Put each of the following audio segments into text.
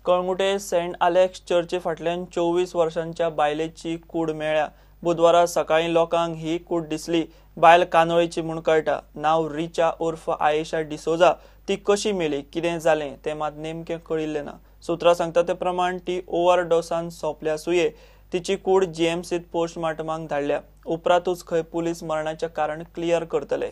Calangute Saint Alex चर्ची फाटल्यान 24 वर्सांच्या बायलेची कूड मेळ्ळ्या. बुधवारा सकाळीं लोकांक ही कूड दिसली. बायल कानोळेची म्हूण कळटा. नांव रिचा उर्फ आयेशा डिसोजा. ती कशी मेली, कितें जालें तें मात नेमकें कळिल्लें ना. सुत्रां सांगता ते प्रमाण ती ओव्हरडोसान सोंपल्या आसुये. तिची कूड जीएमसीत पोस्टमार्टमाक धाडल्या. उपरांतूच खंय पुलीस मरणाचें कारण क्लियर करतले.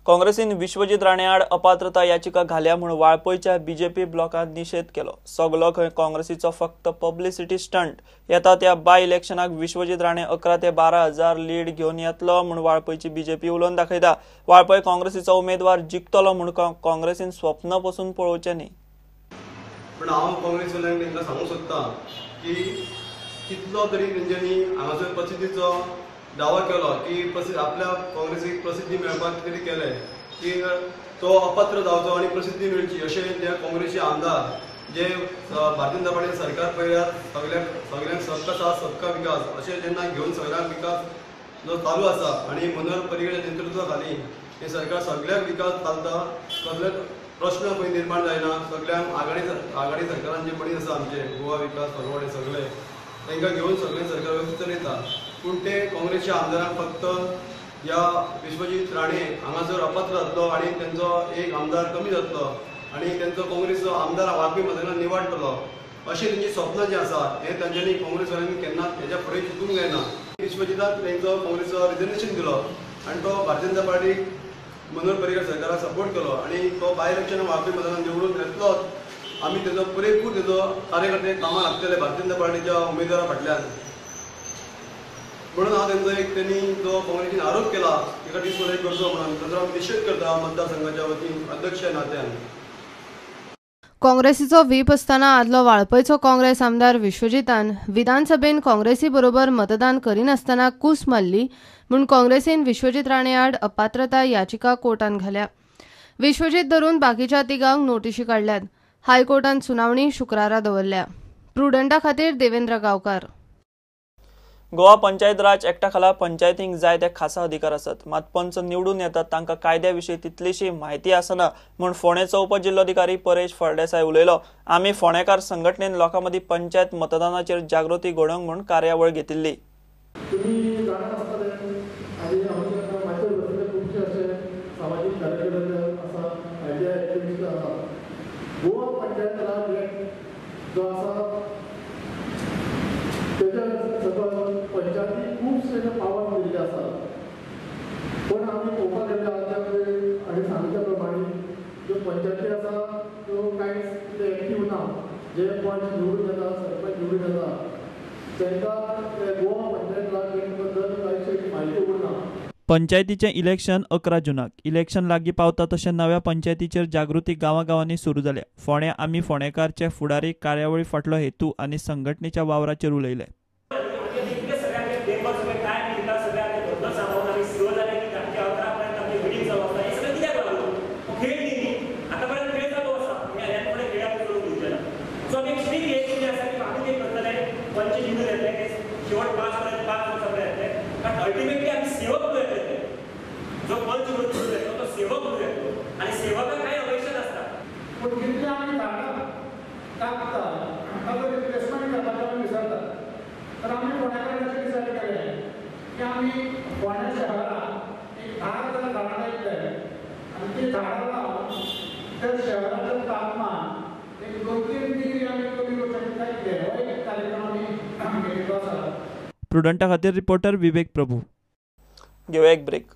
काँग्रेसीन विश्वजीत राणे आड अपात्रता याचिका घाल्या म्हूण वाळपयच्या बीजेपी ब्लॉकांत निशेध केलो. सगलो खंय काँग्रेसीचो फक्त पब्लिसिटी स्टंट. येता त्या बाय इलेक्शनाक विश्वजीत राणे 11 ते 12 हजार लीड घेवन येतलो म्हूण वाळपयची बीजेपी उलोवन दाखयता. वाळपय काँग्रेसीचो उमेदवार जिखतलो म्हूण काँग्रेसीन स्वप्न पसून पळोवचें न्ही. पण हांव काँग्रेस तांकां सांगूंक सोदता की कितलो तरी तेंच्यांनी हांगासर प्रसिद्धीचो दावा केलो की आपल्या काँग्रेसीक प्रसिद्धी मेळपाक तरी केलें की तो अपात्र जावचो आनी प्रसिद्धी मेळची अशें जे काँग्रेसी आमदार जे भारतीय जनता पार्टी सरकार पळयल्यार सगळ्यांक सबका साथ सबका विकास अशें जेन्ना घेवन सगळ्यांक विकास जो चालू आसा आनी मनोहर पर्रीकराच्या नेतृत्वा खाली हें सरकार सगळ्यांक विकास चलता, कसलेच प्रश्न खंय निर्माण जायना. सगळ्यांक आघाडी सरकारान जे मनीस आसा आमचे गोवा विकास फॉरवर्ड हे सगळे तांकां घेवन सगळें सरकार व्यवस्थीत चलयता. पूण ते काँग्रेसच्या आमदारांक फक्त ह्या विश्वजीत राणे हांगासर अपात्र जातलो आनी तेंचो एक आमदार कमी जातलो आनी तेंचो काँग्रेसचो आमदार वाळपय मतदारांक निवाडटलो अशें तेंची स्वप्न जें आसा हें तांच्यांनी काँग्रेसवाल्यांनी केन्नाच हेच्या फुडें चिंतूंक जायना. विश्वजितान तेंचो काँग्रेसचो रिजर्वेशन दिलो आनी तो भारतीय जनता पार्टीक मनोहर पर्रीकर सरकाराक सपोर्ट केलो आनी तो बाय इलेक्शन वाळपय मतदारांक निवडून येतलोच. आमी तेजो पुरेपूर तेजो कार्यकर्ते कामां लागतले भारतीय जनता पार्टीच्या उमेदवारा फाटल्यान. म्हणून हांव तेंचो एक तेणी जो काँग्रेसीन आरोप केला ताका डिस्क्वॉलिफाय करचो म्हणून ताचो हांव निशेध करता मतदारसंघाच्या वतीन अध्यक्ष नात्यान. काँग्रेसीचो व्हीप आसतना आदलो वाळपयचो काँग्रेस आमदार विश्वजितान विधानसभेन काँग्रेसी बरोबर मतदान करिनासतना कूस मारली म्हूण काँग्रेसीन विश्वजीत राणे आड अपात्रता याचिका कोर्टान घाल्या. विश्वजीत धरून बाकीच्या तिगांक नोटिशी काडल्यात. हायकोर्टान सुनावणी शुक्रारा दवरल्या. प्रुडंटा खातीर देवेंद्र गांवकार. गोवा पंचायत राज एक्टा खाला पंचायतींक जाय ते खासा अधिकार आसत. मात पंच निवडून येतात तांकां कायद्या विशीं तितलीशी म्हायती आसना म्हूण फोंडेचो उपजिल्लोधिकारी परेश फळदेसाय उलयलो. आमी फोंडेकार संघटनेन लोकां मदीं पंचायत मतदानाचेर जागृती घडोवंक म्हूण कार्यावळ घेतिल्ली. पंचायती खूबशे पावर दिल्ले आसा, पण आमी पळोवपाक गेल्यार आनी सांगच्या प्रमाणे ज्यो पंचायती आसा त्यो कांयच एक्टीव ना. जे पंच निवडून येता, सरपंच निवडून येता तांकां गोवा पंचायत राज एक्ट बद्दल कांयच म्हायती उरना. पंचायतीचें इलेक्शन 11 जूनाक. इलेक्शन लागीं पावता तशें नव्या पंचायतीचेर जागृती गांवागांवांनी सुरू जाल्या. फोंड्या आमी फोंडेकारचे फुडारी कार्यावळी फाटलो हेतू आनी संघटनेच्या वावराचेर उलयले. प्रुडंटा खातीर रिपोर्टर विवेक प्रभू. घेवया एक ब्रेक.